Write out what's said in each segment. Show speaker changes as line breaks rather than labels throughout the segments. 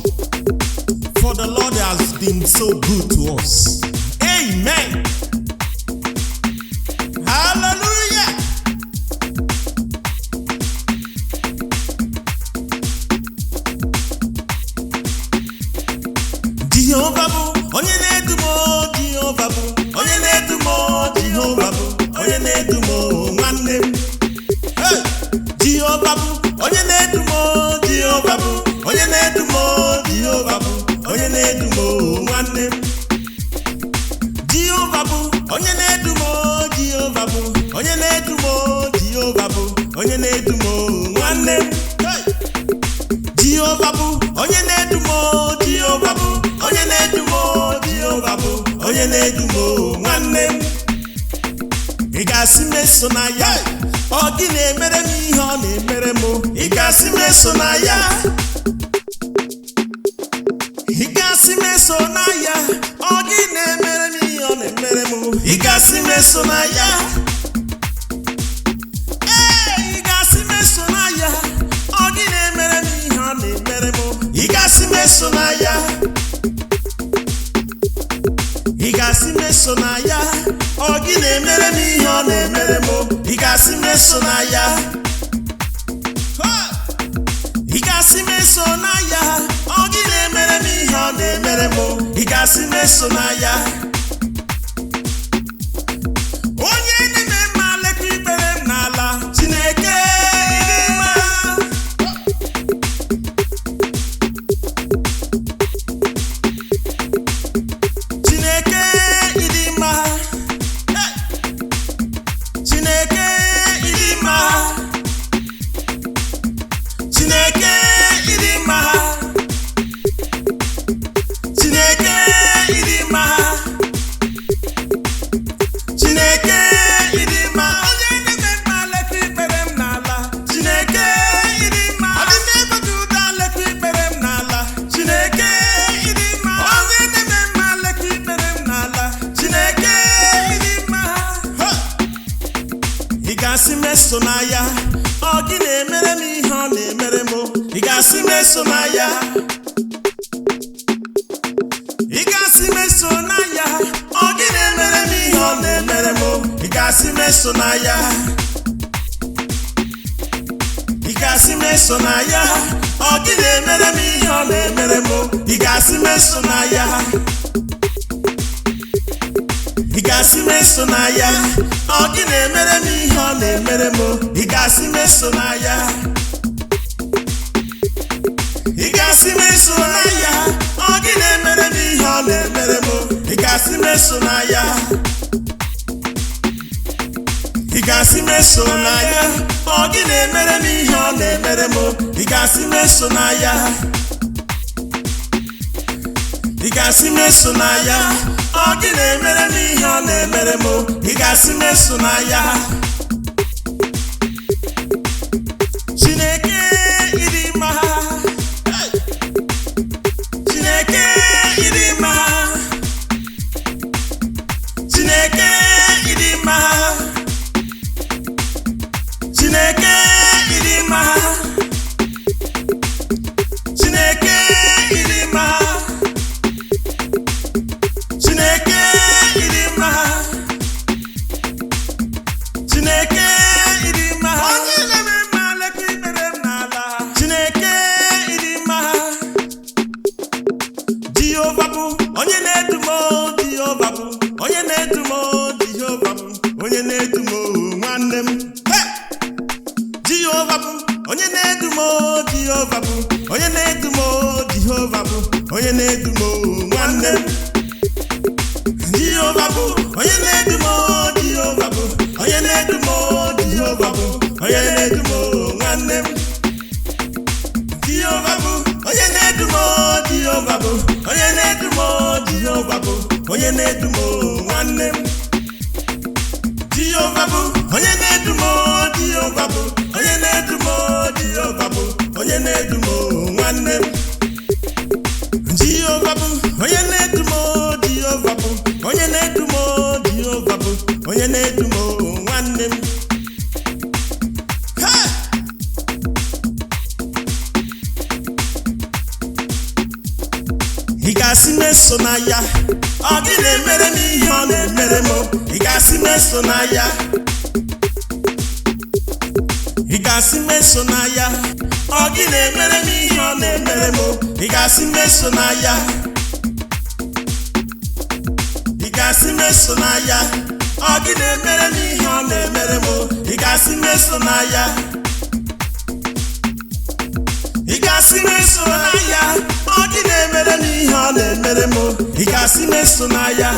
worship. For the Lord has been so good to us. Amen. Hallelujah. Jehova bụ onye na-edu m, o, Jehova bụ onye na-edu m, o, Jehova bụ onye na-edu m, o, nwanne m. Hey! Jehova bụ onye na-edu m, o, Jehova bụ onye na-edu m, o, Jehova bụ onye na-edu m, o, nwanne m. Jehova bụ onye na-edu m, o, Jehova bụ onye na-edu m, o, Jehova bụ onye na-edu m, o, nwanne m. Hey! Jehova bụ onye na-edu m, o, Jehova bụ onye na-edu m, o, Jehova bụ onye na-edu m, o, nwanne m. Ị ga-asị m eso na ya, ọ gị na-emere m ihe ọ na-emere m. Ị ga-asị m eso na ya, ị ga-asị m eso na ya, ọ gị na-emere m ihe ọ na-emere m. Ị ga-asị m eso na ya. Ee, ị ga-asị m eso na ya, ọ gị na-emere m ihe ọ na-emere m. Ị ga-asị m eso na ya. Ị ga-asị m eso na ya, ọ gị na-emere m ihe ọ na-emere m. Ị ga-asị m eso na ya. Ha! Ị ga-asị m eso na ya, ọ gị na-emere m ihe ọ na-emere m. Ị ga-asị m eso na ya. Onye na-eme mma, lekwa ikpere m n'ala. Chineke, ịdị mma. Chineke, ịdị mma. Hey! Chineke, ịdị mma. Chineke, ịdị mma. Chineke, ịdị mma. Chineke, ịdị mma. Onye na-eme mma, lekwa ikpere m n'ala. Chineke, ịdị mma. Ọ dị n'ebe dị ụda, lekwa ikpere m n'ala. Chineke, ịdị mma. Onye na-eme mma, lekwa ikpere m n'ala. Chineke, ịdị mma. Ha! Ị ga-asị m eso na ya, ọ gị na-emere m ihe ọ na-emere m. Ị ga-asị m eso na ya. Ị ga-asị m eso na ya, ọ gị na-emere m ihe ọ na-emere m. Ị ga-asị m eso na ya. Ị ga-asị m eso na ya, ọ gị na-emere m ihe ọ na-emere m. Ị ga-asị m eso na ya. Ị ga-asị m eso na ya, ọ gị na-emere m ihe ọ na-emere m. Ị ga-asị m eso na ya. Ị ga-asị m eso na ya, ọ gị na-emere m ihe ọ na-emere m. Ị ga-asị m eso na ya. Ị ga-asị m eso na ya, ọ gị na-emere m ihe ọ na-emere m. Ị ga-asị m eso na ya. Ị ga-asị m eso na ya, ọ gị na-emere m ihe ọ na-emere m. Ị ga-asị m eso na ya. Chineke, ịdị mma. Hey! Chineke, ịdị mma. Chineke, ịdị mma. Chineke, ịdị mma. Chineke, ịdị mma. Chineke, ịdị mma. Chineke, ịdị mma. Onye na-eme mma, lekwa ikpere m n'ala. Chineke, ịdị mma. Jehova bụ onye na-edu m, o, Jehova bụ onye na-edu m, o, Jehova bụ onye na-edu m, o, nwanne m. Hey! Jehova bụ onye na-edu m, o, Jehova bụ onye na-edu m, o, Jehova bụ onye na-edu m, o, nwanne m. Jehova bụ onye na-edu m, o, Jehova bụ onye na-edu m, o, Jehova bụ onye na-edu m, o, nwanne m. Jehova bụ onye na-edu m, o, Jehova bụ onye na-edu m, o, Jehova bụ onye na-edu m, o, nwanne m. Jehova bụ onye na-edu m, o, Jehova bụ onye na-edu m, o, Jehova bụ onye na-edu m, o, nwanne m. Jehova bụ onye na-edu m, o, Jehova bụ onye na-edu m, o, Jehova bụ onye na-edu m, o, nwanne m. Hey! Ị ga-asị m eso na ya? Ọ gị na-emere m ihe ọ na-emere m. Ị ga-asị m eso na ya? Ị ga-asị m eso na ya? Ọ gị na-emere m ihe ọ na-emere m. Ị ga-asị m eso na ya? Ị ga-asị m eso na ya? Ọ gị na-emere m ihe ọ na-emere m. Ị ga-asị m eso na ya? Ị ga-asị m eso na ya? Ọ gị na-emere m ihe ọ na-emere m. Ị ga-asị m eso na ya?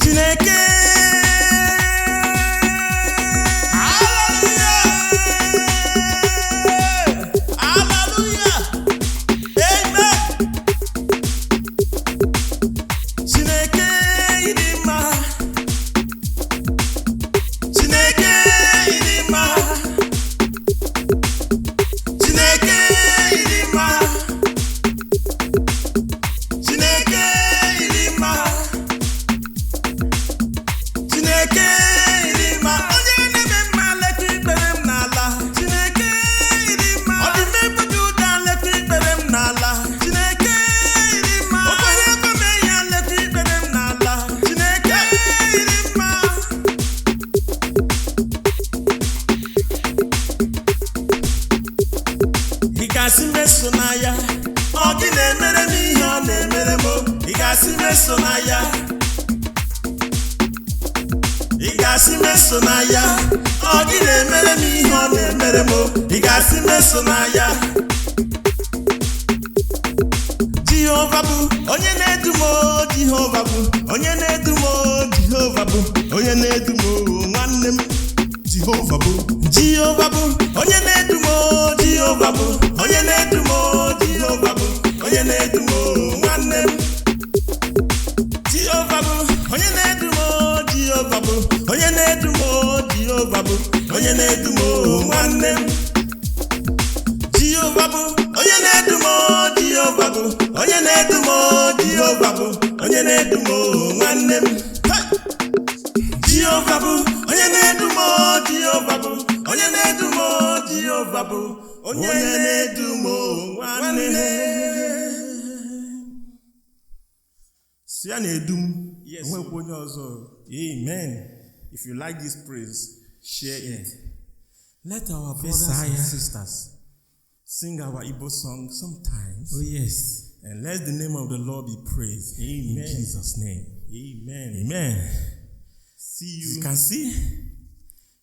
Chineke, hallelujah, hallelujah, amen. Chineke, ịdị mma. Chineke, ịdị mma. Chineke, ịdị mma. Chineke, ịdị mma. Chineke, ịdị mma. Onye na-eme mma, lekwa ikpere m n'ala. Chineke, ịdị mma. Ọ dị mma ụda, lekwa ikpere m n'ala. Chineke, ịdị mma. Okenye ekwe ya, lekwa ikpere m n'ala. Chineke, ịdị mma. Ị ga-asị m eso na ya? Ọ gị na-emere m ihe ọ na-emere m. Ị ga-asị m eso na ya? Ị ga-asị m eso na ya? Ọ gị na-emere m ihe ọ na-emere m. Ị ga-asị m eso na ya? Jehova bụ onye na-edu m o, Jehova bụ onye na-edu m o, Jehova bụ onye na-edu m o, nwanne m. Jehova bụ, Jehova bụ onye na-edu m o, Jehova bụ onye na-edu m o, Jehova bụ onye na-edu m o, nwanne m. Jehova bụ onye na-edu m o, Jehova bụ onye na-edu m o, Jehova bụ onye na-edu m o, nwanne m. Jehova bụ onye na-edu m o, Jehova bụ onye na-edu m o, Jehova bụ onye na-edu m o, nwanne m. Hey! Jehova bụ onye na-edu m o, Jehova bụ onye na-edu m o, Jehova bụ onye na-edu m o, nwanne. Si ya na-edu m,
Yes.
onwekwa onye ọzọ. Amen. If you like this praise, share it. Let our brothers
Messiah.
And sisters sing our Igbo song sometimes.
Oh, yes.
And let the name of the Lord be praised.
Amen.
In Jesus' name.
Amen.
Amen.
See
As you
you.
can see,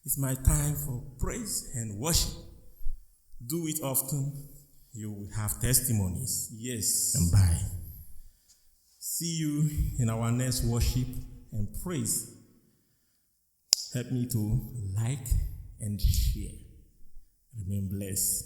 it's my time for praise and worship. Do it often. You will have testimonies.
Yes.
And bye. See you in our next worship and praise. Help me to like and share. Remain blessed.